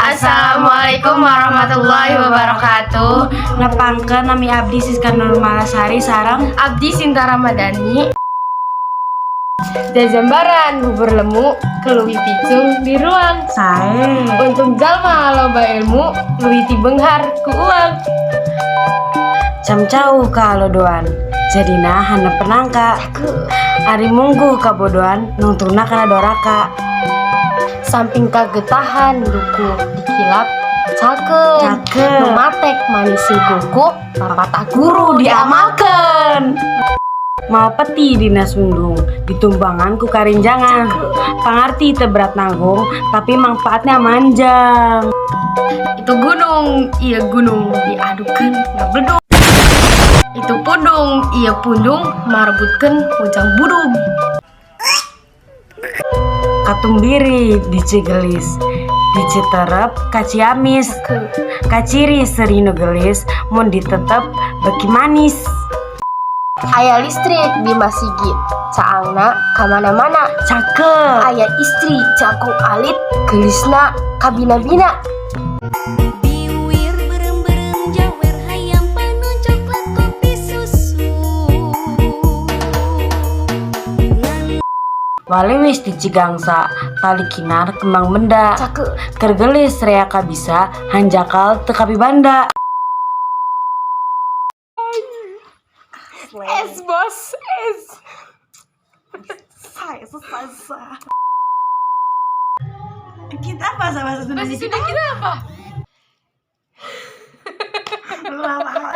Assalamualaikum warahmatullahi wabarakatuh. Nepangkeun, nami abdi Siska Nurmalasari sareng Abdi Sinta Ramadhani. Jajambaran bubur lemu keluwi picung di ruang. Sae. Untung jalma loba ilmu leuwih ti beunghar ku uang. Camcauh ka alodoan jadina handap nangka. Ari mungguh kabodohan nungtungna kana doraka. Samping kagetahan duku dikilap cakeun. Cakeun. Nu matek manising kuku papatah guru diamalkeun. Mawa peti dina sundung ditumbangan ku karinjangan. Pangarti teu berat nanggung, tapi manfaatnya manjang. Itu gunung, ieu gunung, diadukeun ngabledug. Itu pundung, ieu pundung, marebutkeun mojang budug. Katumbiri di Cigelis, di Citerep ka Ciamis. Kaciri seuri nu geulis, mun ditetep beuki manis. Aya listrik di masjid, caangna kamana-mana. Cakep. Aya istri jangkung alit, geulisna kabina-bina. Biwir beureum-beureum jawer hayam panon coklat kopi susu ngan. Waliwis di Cigangsa, tali kinar kembang benda. Cakep. Keur geulis rea kabisa, hanjakal teu kapibanda. Es bos, es. Selesai. Kita bahasa bahasa Sunda. Bahasa Sunda kita apa? Lama.